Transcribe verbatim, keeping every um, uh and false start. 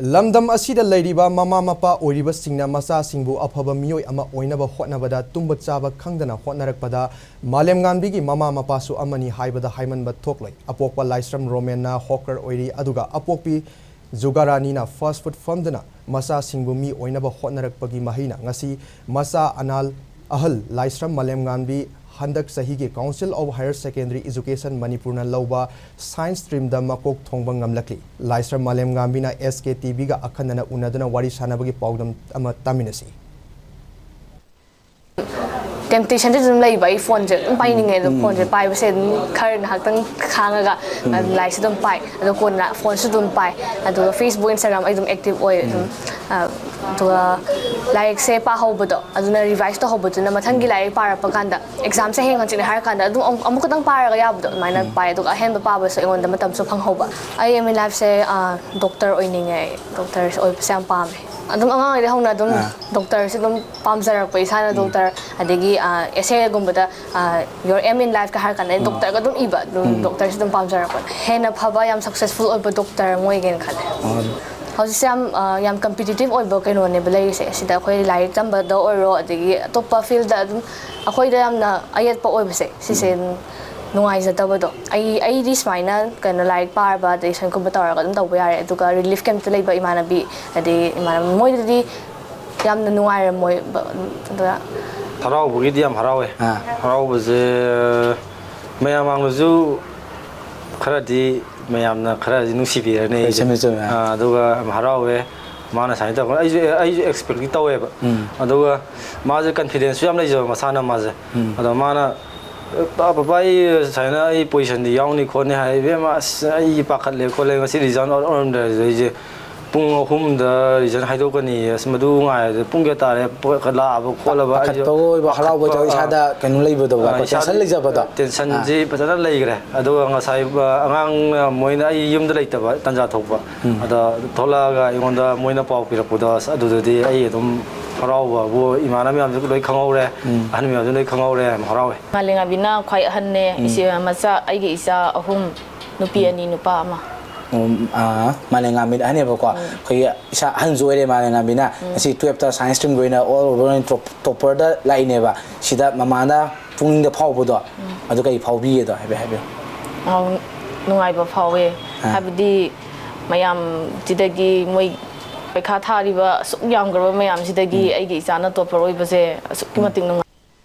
ꯂꯝꯗꯝ ꯑꯁꯤꯗ ꯂꯩꯔꯤꯕ ꯃꯃꯥ ꯃꯄꯥ ꯑꯣꯏꯔꯤꯕꯁꯤꯡꯅ ꯃꯆꯥꯁꯤꯡꯕꯨ ꯑꯐꯕ ꯃꯤꯑꯣꯏ ꯑꯃ ꯑꯣꯏꯅꯕ ꯍꯣꯠꯅꯕꯗ ꯇꯨꯝꯕ ꯆꯥꯕ ꯈꯪꯗꯅ ꯍꯣꯠꯅꯔꯛꯄꯗ ꯃꯥꯂꯦꯝꯉꯥꯟꯕꯤꯒꯤ ꯃꯃꯥ ꯃꯄꯥꯁꯨ ꯑꯃꯅꯤ ꯍꯥꯏꯕꯗ ꯍꯥꯏꯃꯟꯕ ꯊꯣꯛꯂꯣꯏ꯫ ꯑꯄꯣꯛꯄ ꯂꯥꯏꯁ꯭ꯔꯝ ꯔꯣꯃꯦꯟꯅ ꯍꯣꯀꯔ ꯑꯣꯏꯔꯤ, ꯑꯗꯨꯒ ꯑꯄꯣꯛꯄꯤ ꯖꯨꯒꯥꯔꯥꯅꯤꯅ ꯐꯥꯁ꯭ꯠ ꯐꯨꯗ ꯐꯝꯗꯨꯅ ꯃꯆꯥꯁꯤꯡꯕꯨ ꯃꯤ ꯑꯣꯏꯅꯕ ꯍꯣꯠꯅꯔꯛꯄꯒꯤ ꯃꯍꯩꯅ ꯉꯁꯤ ꯃꯆꯥ ꯑꯅꯥꯜ ꯑꯍꯜ ꯂꯥꯏꯁ꯭ꯔꯝ ꯃꯥꯂꯦꯝꯉꯥꯟꯕꯤ ꯍꯟꯗꯛ ꯆꯍꯤꯒꯤ Council of Higher Secondary Education ꯃꯅꯤꯄꯨꯔꯅ ꯂꯧꯕ ꯁꯥꯏꯟꯁ ꯁ꯭ꯇ꯭ꯔꯤꯝꯗ ꯃꯀꯣꯛ ꯊꯣꯡꯕ ꯉꯝꯂꯛꯂꯤ꯫ ꯂꯥꯏꯁ꯭ꯔꯝ ꯃꯥꯂꯦꯝꯉꯥꯟꯕꯤꯅ ꯑꯦꯁ ꯀꯦ ꯇꯤ ꯚꯤꯒ ꯑꯈꯟꯅꯅ ꯎꯅꯗꯨꯅ ꯋꯥꯔꯤ ꯁꯥꯟꯅꯕꯒꯤ ꯄꯥꯎꯗꯝ ꯑꯃ ꯇꯥꯃꯤꯟꯅꯁꯤ꯫ ꯇꯦꯝꯇꯦꯁꯟꯁꯦ ꯑꯗꯨꯝ ꯂꯩꯕ꯫ ꯑꯩ ꯐꯣꯟꯁꯦ ꯑꯗꯨꯝ ꯄꯥꯏꯅꯤꯡꯉꯦ, ꯑꯗꯣ ꯐꯣꯟꯁꯦ ꯄꯥꯏꯕꯁꯦ ꯑꯗꯨꯝ ꯈꯔ ꯉꯥꯏꯍꯥꯛꯇꯪ ꯈꯥꯡꯉꯒ ꯑꯗꯨꯝ ꯂꯥꯏꯔꯤꯛꯁꯦ ꯑꯗꯨꯝ ꯄꯥꯏ꯫ ꯑꯗꯣ ꯀꯣꯟꯅ ꯐꯣꯟꯁꯨ ꯑꯗꯨꯝ ꯄꯥꯏ, ꯑꯗꯨꯒ ꯐꯦꯁꯕꯨꯛ, ꯏꯟꯁꯇꯥꯒ꯭ꯔꯥꯝ ꯑꯩ ꯑꯗꯨꯝ ꯑꯦꯛꯇꯤꯚ ꯑꯣꯏ ꯑꯗꯨꯝ꯫ ꯑ, ꯑꯗꯨꯒ ꯂꯥꯏꯔꯤꯛꯁꯦ ꯄꯥꯍꯧꯕꯗꯣ, ꯑꯗꯨꯅ ꯔꯤꯚꯥꯏꯁ ꯇꯧꯍꯧꯕꯗꯨꯅ ꯃꯊꯪꯒꯤ ꯂꯥꯏꯔꯤꯛ ꯄꯥꯔꯛꯄ ꯀꯥꯟꯗ, ꯑꯦꯛꯖꯥꯝꯁꯦ ꯍꯌꯦꯡ ꯍꯪꯆꯤꯠꯅꯦ ꯍꯥꯏꯔ ꯀꯥꯟꯗ ꯑꯗꯨꯝ ꯑꯃꯨꯛ-, ꯑꯃꯨꯛ ꯈꯛꯇꯪ ꯄꯥꯔꯒ ꯌꯥꯕꯗꯣ ꯑꯗꯨꯃꯥꯏꯅ ꯄꯥꯏ꯫ ꯑꯗꯨꯒ ꯑꯍꯦꯟꯕ ꯄꯥꯕꯁꯨ ꯑꯩꯉꯣꯟꯗ ꯃꯇꯝꯁꯨ ꯐꯪꯍꯧꯕ꯫ ꯑꯩ ꯑꯦꯝ ꯏꯟ ꯂꯥꯏꯐꯁꯦ, ꯑ, ꯗꯣꯛꯇꯔ ꯑꯣꯏꯅꯤꯡꯉꯦ꯫ ꯑꯩ ꯗꯣꯛꯇꯔꯁꯦ ꯑꯣꯏꯕꯁꯦ ꯌꯥꯝ ꯄꯥꯝꯃꯦ꯫ ꯑꯗꯨꯝ ꯑꯉꯥꯡ ꯑꯣꯏꯔꯤꯉꯩꯗꯩ ꯍꯧꯅ ꯑꯗꯨꯝ ꯗꯣꯛꯇꯔꯁꯦ ꯑꯗꯨꯝ ꯄꯥꯝꯖꯔꯛꯄ, ꯏꯁꯥꯅ ꯗꯣꯛꯇꯔ, ꯑꯗꯒꯤ, ꯑ, ꯑꯦꯁꯦꯒꯨꯝꯕꯗ, ꯑ, "Your aim in life" ꯀ ꯍꯥꯏꯔ ꯀꯥꯟꯗ ꯑꯩꯅ ꯗꯣꯛꯇꯔꯒ ꯑꯗꯨꯝ ꯏꯕ, ꯑꯗꯨꯝ ꯗꯣꯛꯇꯔꯁꯦ ꯑꯗꯨꯝ ꯄꯥꯝꯖꯔꯛꯄ꯫ ꯍꯦꯟꯅ ꯐꯕ, ꯌꯥꯝ ꯁꯛꯁꯦꯁꯐꯨꯜ ꯑꯣꯏꯕ ꯗꯣꯛꯇꯔ ꯑꯃ ꯑꯣꯏꯒꯦꯅ ꯈꯜꯂꯦ꯫ ꯍꯧꯖꯤꯛꯁꯦ ꯌꯥꯝ, ꯑ, ꯌꯥꯝ ꯀꯝꯄꯤꯇꯤꯇꯤꯚ ꯑꯣꯏꯕ ꯀꯩꯅꯣꯅꯦꯕ ꯂꯩꯔꯤꯁꯦ꯫ ꯁꯤꯗ ꯑꯩꯈꯣꯏ ꯂꯥꯏꯔꯤꯛ ꯇꯝꯕꯗ ꯑꯣꯏꯔꯣ, ꯑꯗꯒꯤ ꯑꯇꯣꯞꯄ ꯐꯤꯜꯗ ꯑꯗꯨꯝ ꯑꯩꯈꯣꯏꯗ ꯌꯥꯝꯅ ꯑꯌꯦꯠꯄ ꯑꯣꯏꯕꯁꯦ, ꯁꯤꯁꯦ ꯅꯨꯡꯉꯥꯏꯖꯗꯕꯗꯣ꯫ ꯑꯩ, ꯑꯩꯗꯤ ꯁꯨꯃꯥꯏꯅ ꯀꯩꯅꯣ ꯂꯥꯏꯔꯤꯛ ꯄꯥꯔꯕ, ꯑꯗꯩ ꯁꯨꯃꯥꯏꯅꯒꯨꯝꯕ ꯇꯧꯔꯒ ꯑꯗꯨꯝ ꯇꯧꯕ ꯌꯥꯔꯦ, ꯑꯗꯨꯒ ꯔꯤꯂꯤꯐ ꯀꯦꯝꯞꯇ ꯂꯩꯕ ꯏꯃꯥꯟꯅꯕꯤ, ꯑꯗꯩ ꯏꯃꯥꯟꯅꯕ, ꯃꯣꯏꯗꯗꯤ ꯌꯥꯝꯅ ꯅꯨꯡꯉꯥꯏꯔꯝꯃꯣꯏꯕ꯫ ꯑꯗꯨꯒ ꯍꯔꯥꯎꯕꯒꯤꯗꯤ ꯌꯥꯝ ꯍꯔꯥꯎꯋꯦ꯫ ꯑꯥ꯫ ꯍꯔꯥꯎꯕꯁꯦ ꯃꯌꯥꯝ ꯃꯥꯡꯗꯁꯨ ꯈꯔꯗꯤ, ꯃꯌꯥꯝꯅ ꯈꯔꯗꯤ ꯅꯨꯡꯁꯤꯕꯤꯔꯅꯤ ꯑꯩꯁꯦ꯫ ꯆꯨꯝꯃꯦ, ꯆꯨꯝꯃꯦ, ꯑꯥ꯫ ꯑꯥ, ꯑꯗꯨꯒ ꯌꯥꯝ ꯍꯔꯥꯎꯋꯦ꯫ ꯃꯥꯅ ꯁꯨꯃꯥꯏꯅ ꯇꯧꯔꯛꯄ, ꯑꯩꯁꯨ, ꯑꯩꯁꯨ ꯑꯦꯛꯁꯄꯦꯛꯇꯤ ꯇꯧꯋꯦꯕ꯫ ꯑꯗꯨꯒ ꯃꯥꯁꯦ ꯀꯟꯐꯤꯗꯦꯟꯁꯁꯨ ꯌꯥꯝ ꯂꯩꯖꯕ ꯃꯁꯥꯅ ꯃꯥꯁꯦ꯫ ꯑꯗꯣ ꯃꯥꯅ, "ꯄꯥ-, ꯄꯥꯄꯥ, ꯑꯩ ꯁꯨꯃꯥꯏꯅ ꯑꯩ ꯄꯣꯖꯤꯁꯟꯗꯤ ꯌꯥꯎꯅꯤ ꯈꯣꯠꯅꯤ" ꯍꯥꯏ꯫ "ꯏꯕꯦꯝꯃ, ꯑꯁ, ꯑꯩ ꯄꯥꯈꯠꯂꯦ ꯈꯣꯠꯂꯦ, ꯉꯁꯤ ꯔꯤꯖꯜ ꯑꯥꯎꯠ ꯑꯣꯏꯔꯝꯗ꯭ꯔꯗꯤ ꯑꯩꯁꯦ ꯄꯨꯡ ꯑꯍꯨꯝꯗ ꯔꯤꯖꯜ ꯍꯥꯏꯗꯣꯛꯀꯅꯤ, ꯑꯁ, ꯃꯗꯨ ꯉꯥꯏꯔꯗꯤ ꯄꯨꯡ ꯀꯌꯥ ꯇꯥꯔꯦ, ꯄꯣ-, ꯂꯥꯛꯑꯕ ꯈꯣꯠꯂꯕ", ꯑꯩꯁꯦ ꯄꯥꯈꯠꯄ ꯑꯣꯏꯕ, ꯍꯔꯥꯎꯕ ꯄꯥꯈꯠꯄ, ꯇꯧꯔ ꯏꯁꯥꯗ ꯀꯩꯅꯣ ꯂꯩꯕꯗꯣ, ꯑꯥ, ꯇꯦꯟꯁꯟ ꯏꯁꯥꯗ ꯂꯩꯖꯕꯗꯣ꯫ ꯇꯦꯟꯁꯟꯁꯤ ꯐꯖꯅ ꯂꯩꯈ꯭ꯔꯦ꯫ ꯑꯗꯨꯒ ꯉꯁꯥꯏ, ꯑ, ꯑꯉꯥꯡ, ꯑ, ꯃꯣꯏꯅ, ꯑꯩ ꯌꯨꯝꯗ ꯂꯩꯇꯕ ꯇꯥꯟꯖꯥ ꯊꯣꯛꯄ, ꯑꯗ ꯊꯣꯛꯂꯛꯑꯒ ꯑꯩꯉꯣꯟꯗ ꯃꯣꯏꯅ ꯄꯥꯎ ꯄꯤꯔꯛꯄꯗꯣ, ꯑꯁ, ꯑꯗꯨꯗꯗꯤ ꯑꯩ ꯑꯗꯨꯝ ꯍꯔꯥꯎꯕꯕꯨ, ꯏꯃꯥꯟꯅꯕ ꯃꯌꯥꯝꯁꯨ ꯂꯣꯏ ꯈꯪꯍꯧꯔꯦ, ꯑꯍꯟ ꯃꯌꯥꯝꯁꯨ ꯂꯣꯏ ꯈꯪꯍꯧꯔꯦ, ꯌꯥꯝ ꯍꯔꯥꯎꯋꯦ꯫ ꯃꯥꯂꯦꯝꯉꯥꯟꯕꯤꯅ ꯈ꯭ꯋꯥꯏ ꯑꯍꯟꯅꯦ꯫ ꯏꯆꯦ ꯃꯆꯥ, ꯑꯩꯒꯤ ꯏꯆꯥ ꯑꯍꯨꯝ, ꯅꯨꯄꯤ ꯑꯅꯤ, ꯅꯨꯄꯥ ꯑꯃ꯫ ꯃꯥꯂꯦꯝꯉꯥꯟꯕꯤꯅ ꯑꯍꯟꯅꯦꯕꯀꯣ, ꯑꯩꯈꯣꯏꯒꯤ ꯏꯁꯥ ꯑꯍꯟꯁꯨ ꯑꯣꯏꯔꯦ ꯃꯥꯂꯦꯝꯉꯥꯟꯕꯤꯅ꯫ ꯉꯁꯤ ꯇꯨꯌꯦꯜꯞꯇ ꯁꯥꯏꯟꯁ ꯁ꯭ꯇ꯭ꯔꯤꯝꯒꯤ ꯑꯣꯏꯅ ꯑꯣꯜ ꯑꯣꯚꯔ ꯇꯣꯞꯄꯔꯗ ꯂꯥꯛꯏꯅꯦꯕ꯫ ꯁꯤꯗ ꯃꯃꯥꯅ ꯄꯨꯛꯅꯤꯡꯗ ꯐꯥꯎꯕꯗꯣ, ꯑꯗꯨ ꯀꯩ ꯐꯥꯎꯕꯤꯒꯦꯗꯣ ꯍꯥꯏꯐꯦꯠ ꯍꯥꯏꯕꯤꯌꯨ꯫ ꯑꯧ, ꯅꯨꯡꯉꯥꯏꯕ ꯐꯥꯎꯋꯦ꯫ ꯍꯥꯏꯕꯗꯤ ꯃꯌꯥꯝꯁꯤꯗꯒꯤ, ꯃꯣꯏ ꯄꯩꯈꯥ ꯊꯥꯔꯤꯕ ꯑꯁꯨꯛ ꯌꯥꯝꯈ꯭ꯔꯕ ꯃꯌꯥꯝꯁꯤꯗꯒꯤ ꯑꯩꯒꯤ ꯏꯆꯥꯅ ꯇꯣꯞꯄꯔ ꯑꯣꯏꯕꯁꯦ ꯑꯁꯨꯛꯀꯤ ꯃꯇꯤꯛ ꯅꯨꯡꯉꯥꯏ꯫